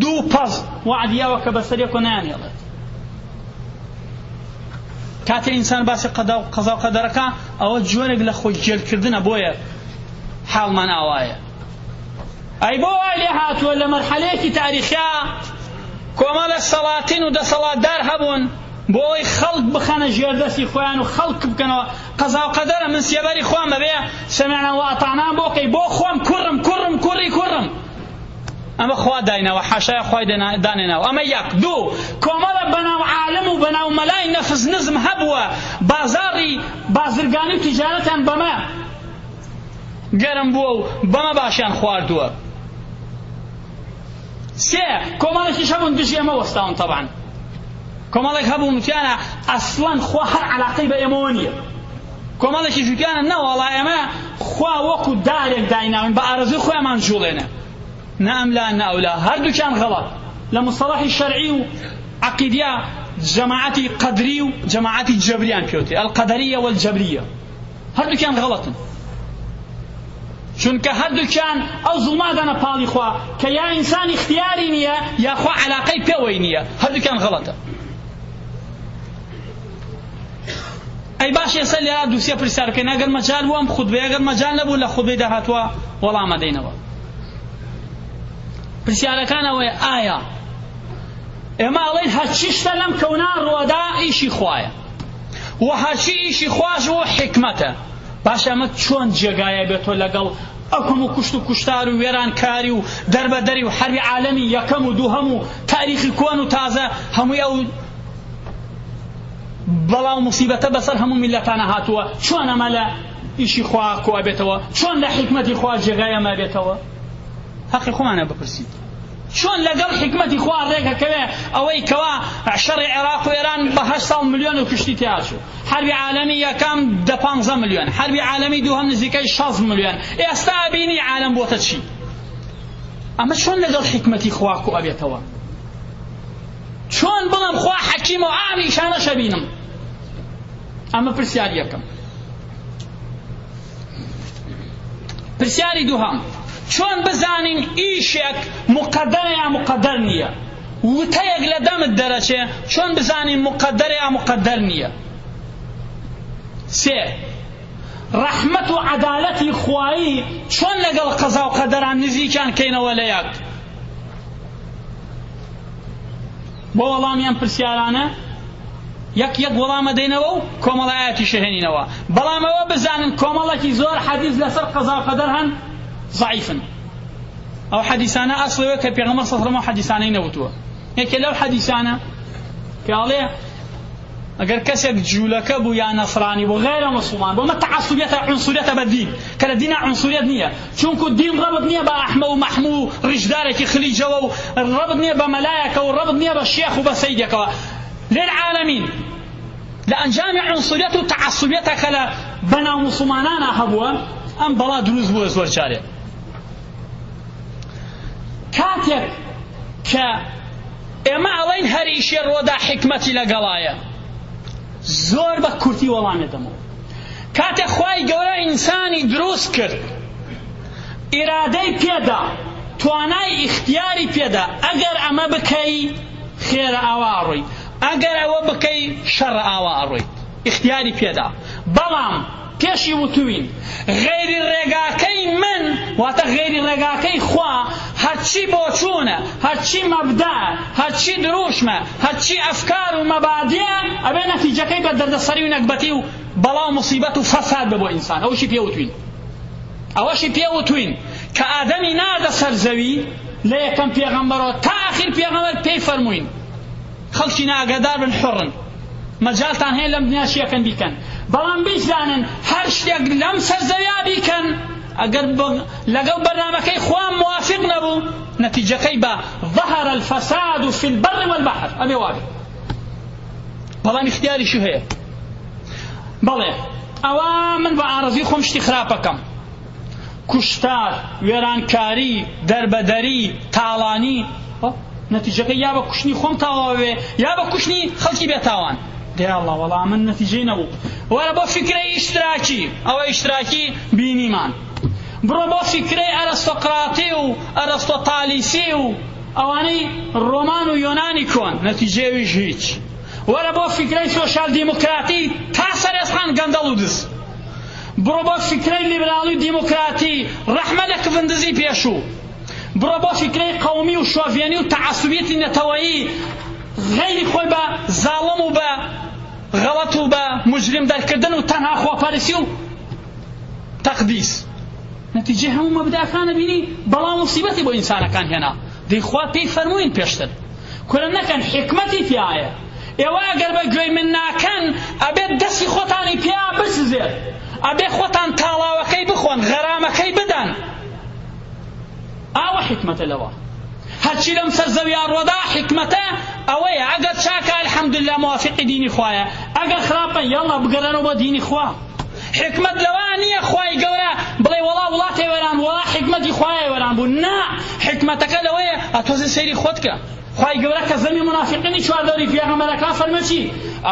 دوو پەز وەعدی یاوە کە بەسەر یەکۆ نایانهێڵێت. کاتێ ئینسان باسی قەدا و قەزا و قەدەرەکە ئەوە جۆرێک لە خۆی گێلکردنە، بۆیە حاڵمان ئاوایە. ئەی بۆ وای لێ هاتووە لە مەرحەلەیەکی تاریخیا کۆمەڵە سەڵاتین و دەسەڵاتدار هەبوون بۆ ئەوەی خەڵک بخەنە ژێر دەستی خۆیان و خەڵک بکەنەوە قەزا و قەدەرە من سێبەری خۆم بەبێ سەمعنا و ئەتعنا بۆ کەی بۆ خۆم کوڕم کوڕم کوڕی کوڕم ئەمە خوا دایناوە حاشای خوای دانێناوە ئەمە یەک دوو کۆمەڵە بەناو عالم و بەناو مەلای نەفس نزم هەبووە بازاڕی بازرگانی و تیجارەتیان بەمە گەرم بووە و بەمە باشیان خواردووە سێ کۆمەڵێکیش هەبوون دژی ئەمە وەستاون تەبعەن کۆمەڵێک هەبوون وتیانە ئەسڵەن خوا هەر عەلاقەی بە ئێمەوە نییە کۆمەڵێکیش وتیانە نەوەڵا ئێمە خوا وەکو دارێک دایناوین بە ئارەزووی خۆیان جوڵێنە نە ئەملا نە ئەولا هەردووکیان غەڵەت لە مصطلحی شەرعی و عەقیدیە جەماعەتی قەدری و جەماعەتی جەبریان پێوتێ القەدەریە والجەبریە هەردووکیان غەڵەتن چونکە هەردووکیان ئەو زوڵمادانە پاڵی خوا کە یا ئینسان اختیاری نییە یا خوا علاقەی پێوەی نییە هەردووکیان غەڵەتە ئەی باش ئێستا لێرا دووسێ پرسیار بکەین ئەگەر مەجال بوو ئەم خوتبەیە ئەگەر مەجال نەبوو لە خوتبەی داهاتووە وەڵام ئەدەینەوە پرسیارەکان ئەوەیە ئایا ئێمە ئەڵێین هەرچی شتە لەم کەونا ڕوەدا ئیشی خوایە و هەرچی ئیشی خواش و حیکمەتە باشە ئەمە چۆن جێگایە بێتۆ لەگەڵ ئەو هەموو کوشت و کوشتار و وێرانکاری و دەربەدەری و حەربی عالەمی یەکەم و دووهەم و تاریخی کۆن و تازە هەمووی ئەو بەڵا و موسیبەتە بەسەر هەموو میللەتانە هاتووە چۆن ئەمە لە ئیشی خوا کۆ ئەبێتەوە چۆن لە حیکمەتی خوا جێگای ئەمە بێتەوە هەقی خۆمانە بپرسین چۆن لەگەڵ حیکمەتی خوا ڕێکەکەوێ ئەوەی کەوا شەڕی عێراق و ئێران بە هەشت ساڵ ملیۆن و کشتی تیاچوو حربی عالەمی یەکەم دە پانزە ملیۆن حربی عالەمی دووهەم نزیکەی شەست ملیۆن ئێستا بینی عالەم بۆتە چی ئەمە چۆن لەگەڵ حیکمەتی خوا کۆ ئەبێتەوە چۆن بڵێم خوا حەکیمە و ئام ئیشانەش ئەبینم ئەمە پرسیاری یەکەم پرسیاری دووهەم چۆن بزانین ئیشێک مقەدەرە یا مقەدەر نییە وتەیەک لە دەمت دەرەچێ چۆن بزانین مقەدەرە یا مقەدەر نییە سێ ڕەحمەت و عەدالەتی خوایی چۆن لەگەڵ قەزا و قەدەران نزیکیان کەینەوە لە یەک بۆ وەڵامی ئەم پرسیارانە یەک یەک وەڵامە دەینەوە و کۆمەڵە ئایەتیش هێنینەوە بەڵام ئەوە بزانن کۆمەڵێکی زۆر حەدیث لەسەر قەزا و قەدەر هەن ضعیفن ئەو حەدیثانە ئەسڵەوە کە پێغەمبەر صلی الله علیه و حەدیثانەی نەوتووە یەکێ لەو حەدیثانە کە ئەڵێ ئەگەر کەسێک جوولەکە بوو یا نەسرانی بوو غیرە موسڵمان بوو ئەمە تەعەسوبیەتە عنسوریەتە بە دین کە لە دینا عنسوریەت نییە چونکو دین ڕەبت نییە بە ئەحمە و مەحموو و ڕیشدارێکی خلیجەوە و ڕەبت نییە بە مەلایەکە و ڕەبت نییە بە شێخ و بە سەیدێکەوە للعالمین لە ئەنجامی عنسوریەت و تەعەسوبیەتە کە لە بەناو موسڵمانانا هەبووە ئەم بەڵا دروست بووە زۆر جارێ کاتێک کە ئێمە ئەڵێین هەر ئیشێ ڕۆدا حیکمەتی لەگەڵایە زۆر بە کورتی وەڵامێ دەمەوە کاتێ خوای گەورە ئینسانی دروست کرد ئیرادەی پێدا توانای ئیختیاری پێدا ئەگەر ئەمە بکەی خێرە ئاوا ئەڕۆی ئەگەر ئەوە بکەی شەڕە ئاوا ئەڕۆیت ئیختیاری پێدا بەڵام پێشی وتووین غەیری ڕێگاکەی من واتە غەیری ڕێگاکەی خوا هەرچی بۆچوونە هەرچی مەبدا هەرچی دروشمە هەرچی ئەفکار و مەبادیە ئەبێ نەتیجەکەی بە دەردەسەری و نەگبەتی و بەڵا و موسیبەت و فەساد بێ بۆ ئینسان ئەوشی پێ وتوین ئەوەشی پێ وتوین کە ئادەمی ناردە سەر زەوی لە یەکەم پێغەمبەرەوە تا ئاخیر پێغەمبەر پێی فەرمووین خەڵکی نائاگادار بن حوڕن مەجالتان هەیە لەم دنیا چیەکەن بیکەن بەڵام بیزانن هەر شتێک لەم سەر زەویا بیکەن ئەگەر لەگەڵ بەرنامەکەی خوا موافق نەبوو نەتیجەکەی بە ظهر الفساد في البر والبحر ئەبێ وابێ بەڵام اختیاریشی هەیە بەڵێ ئەوە من بە ئارەزوی خۆم شتی خراپەکەم کوشتار، وێرانکاری، دەربەدەری، تاڵانی، نەتیجەکەی یا بە کوشتنی خۆم تەواو بێ یا بە کوشتنی خەڵکی بێتاوان. دەی ئەڵڵا وەڵا من نەتیجەی نەبوو. وەرە بۆ فیکرەی ئیشتراکی، ئەوە ئیشتراکی بینیمان. بڕۆ بۆ فیکرەی ئەرستۆقراتی و ئەرستۆتالیسی و. ئەوانەی ڕۆمان و یۆنانی کۆن، نەتیجەی ئەویش هیچ. وەرە بۆ فیکرەی سۆسیال دیموکراتی تا سەر ئێسقان گەندەڵ و دز. بڕۆ بۆ فیکرەی لیبراڵی و دیموکراتی ڕەحمە لە کفندزی پێشوو. بڕۆ بۆ فیکرەی قەومی و شۆڤێنی و تەعەسوبیەتی نەتەوەیی غەیری خۆی بە زاڵم و بە غەڵەت و بە موجریم دەرکردن و تەنها خۆپەرستی و تەقدیس. نەتیجەی هەموو مەبداکانە بینی بەڵا موسیبەتی بۆ ئینسانەکان هێنا. دەی خوا پێی فەرمووین پێشتر کورە نەکەن حیکمەتی تیایە. ئێوە ئەگەر بە گوێی من ناکەن ئەبێت دەستی خۆتانی پیا بسزێت، ئەبێ خۆتان تاڵاوەکەی بخۆن، غەرامەکەی بدەن. ئاوە حیکمەتە لەوە هەرچی لەم سەر زەویا ڕۆدا حیکمەتە ئەوەیە ئەگەر چاکە الحمدلله موافقی دینی خوایە، ئەگەر خراپە یەڵا بگەڕێنەوە بۆ دینی خوا. حیکمەت لەوە نییە خوای گەورە بڵێ وەڵا وڵاتێ وێران بوو، وەڵا حیکمەتی خوایە وێران بوو. نا، حیکمەتەکە لەوەیە ئەتۆزێ سەیری خۆت کە. خوای گەورە کە زەمی منافقینی چواردەوری پێغەمبەرەکان فەرمووی چی؟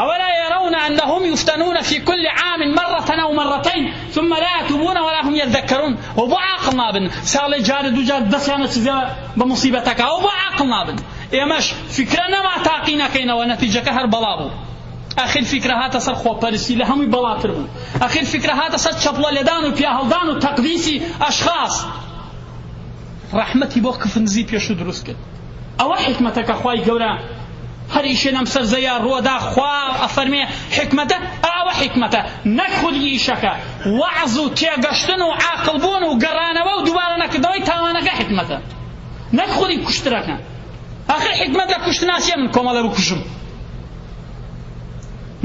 أولا يرون أنهم يفتنون في كل عام مرة أو مرتين ثم لا يتوبون ولا هم يذكرون. و بۆ عاقڵ نابن ساڵێ جارێ دوو جار دەستیان ئەچزێ بە موسیبەتەکە، ئەو بۆ عاقڵ نابن. ئێمەش فیکرە نەما تاقی نەکەینەوە، نەتیجەکە هەر بەڵا بوو. ئەخیر فیکرە هاتە سەر خۆپەرستی لە هەمووی بەڵاتر بوو. ئەخیر فیکرە هاتە سەر چەپڵە لێدان و پیاهەڵدان و تەقدیسی ئەشخاص. ڕەحمەتی بۆ کفنزی پێشوو دروست کرد. ئەوە حیکمەتە کە خوای گەورە هەر ئیشێ لەم سەر زەویا ڕووەدا خوا ئەفەرمێ حیکمەتە. ئەوە حیکمەتە نەک خودی ئیشەکە. وەعز و تێگەشتن و عاقڵ بوون و گەڕانەوە و دووبارە نەکردنەوەی تاوانەکە حیکمەتە، نەک خودی کوشترەکە. ئاخر حیکمەت لە کوشتنا چییە؟ من کۆمەڵێ بکوژم،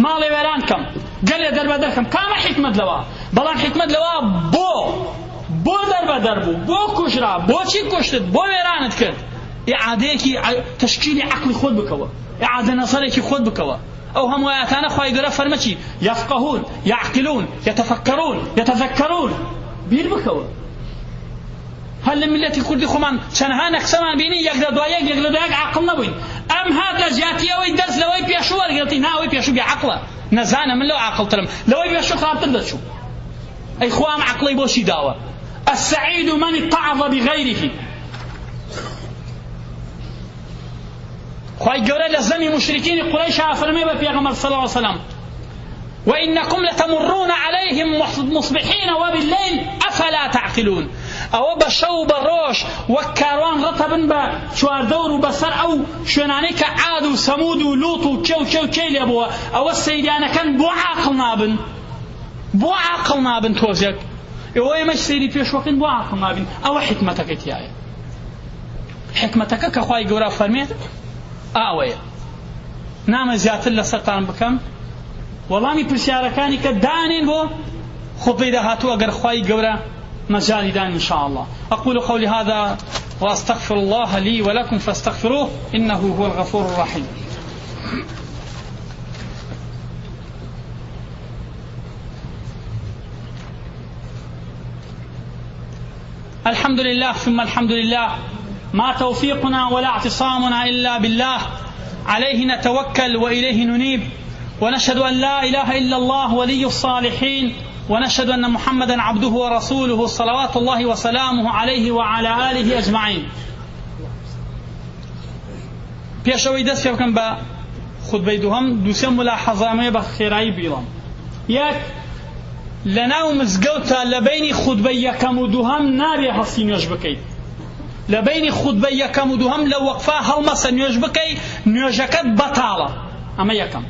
ماڵێ وێران کەم، گەلێ دەربەدەر کەم، کامە حیکمەت لەوە؟ بەڵام حیکمەت لەوە بۆ بۆ دەربەدەر بوو، بۆ کوژرا، بۆچی کوشتت، بۆ وێرانت کرد. ئیعادەیەکی تەشکیلی عەقڵی خۆت بکەوە، ئیعادە نەزەرێکی خۆت بکەوە. ئەو هەموو ئایەتانە خوای گەورە فەرمە چی؟ یفقهون، یعقلون، یتفکرون، یتذکرون. بیر بکەوە. هەر لە میللەتی کوردی خۆمان چەندها نەخسەمان بینی یەک لە دوای یەک، یەک لە دوای یەک عاقڵ نەبووین. ئەم هات لە جیاتی ئەوەی دەرس لەوەی پێشوو وەرگرتی، نا ئەوەی پێشوو بێ عەقڵە، نەزانە من لەو عاقڵترم، لەوەی پێشوو خراپتر دەچوو. ئەی خوا ئەم عەقڵەی بۆچی داوە؟ السعید من اتعظ بغیره. خوای گەورە لە زەمی موشریکینی قورەیش ئافەرمێ بە پێغەمبەر صلی الله علیه وسلم وإنكم لتمرون عليهم مصبحين وبالليل أفلا تعقلون. ئەوە بە شەو و بە ڕۆژ وەک کاروان ڕەتەبن بە چواردەور و بەسەر ئەو شوێنانەی کە عاد و سەمود و لوط و کێ و کێ و کێی لێ بووە، ئەوە سەیریانەکەن بۆ عاقڵ نابن؟ بۆ عاقڵ نابن تۆزێک؟ ئێوە ئێمەش سەیری پێشوەکەن بۆ عاقڵ نابین؟ ئەوە حیکمەتەکەی تیایە. حیکمەتەکە کە خوای گەورە فەرمێ ئاوەیە. نامە زیاتر لەسەرتان بکەم، وەڵامی پرسیارەکانی کە دانێن بۆ خطبەی داهاتوو ئەگەر خوای گەورە مەجالی دان إن شاء الله. أقول قولي هذا وأستغفر الله لي ولكم فاستغفروه إنه هو الغفور الرحيم. الحمد لله ثم الحمد لله، ما توفيقنا ولا اعتصامنا إلا بالله، عليه نتوكل وإليه ننيب، ونشهد أن لا إله إلا الله ولي الصالحين، ونشهد أن محمدا عبده ورسوله صلوات الله وسلامه عليه وعلى آله أجمعين. پێش ئەوەی دەست پێ بکەم بە خودبەی دووهەم، دووسێ ملاحەزامەیە بە خێرایی بیڵم. یەک، لەناو مزگەوتە لە بەینی خودبەی یەکەم و دووهەم نابێ هەستی نوێژ بکەیت. لە بەینی خودبەی یەکەم و دووهەم لە وەقفا هەڵمەسە نوێژ بکەی، نوێژەکەت بەتاڵە. ئەمە یەکەم.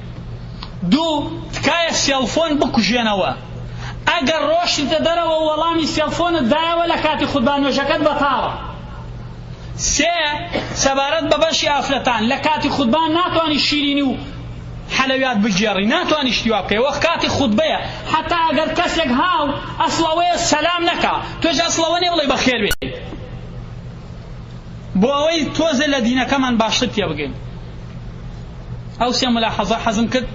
دوو، تکایە سێڵفۆن بکوژێنەوە. ئەگەر ڕۆشتیتە دەرەوە وەڵامی سێڵفۆنت دایەوە لە کاتی خودبا نوێژەکەت بەتاڵە. سێ، سەبارەت بە بەشی ئافرەتان لە کاتی خودبا ناتوانی شیرینی و حەلەویات بگێڕی، ناتوانی شتی وا بکەی، وەخت کاتی خودبەیە. حتا ئەگەر کەسێک هاو ئەسڵەوەیە سەلام نەکا، تۆش ئەسڵەوە نیە بڵێی بەخێر بێی، بۆ ئەوەی تۆزێ لە دینەکەمان باشتر تێبگەین. ئەو سێ ملاحەزە حەزم کرد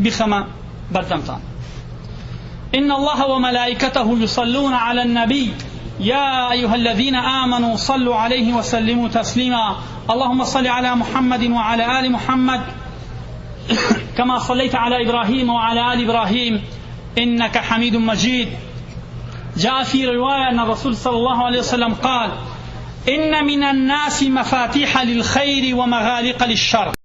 بیخەمە بەردەمتان. إن الله وملائكته يصلون على النبي يا أيها الذين آمنوا صلوا عليه وسلموا تسليما. اللهم صل على محمد وعلى آل محمد كما صليت على إبراهيم وعلى آل إبراهيم إنك حميد مجيد. جاء في رواية أن الرسول صلى الله عليه وسلم قال: إن من الناس مفاتيح للخير ومغاليق للشر.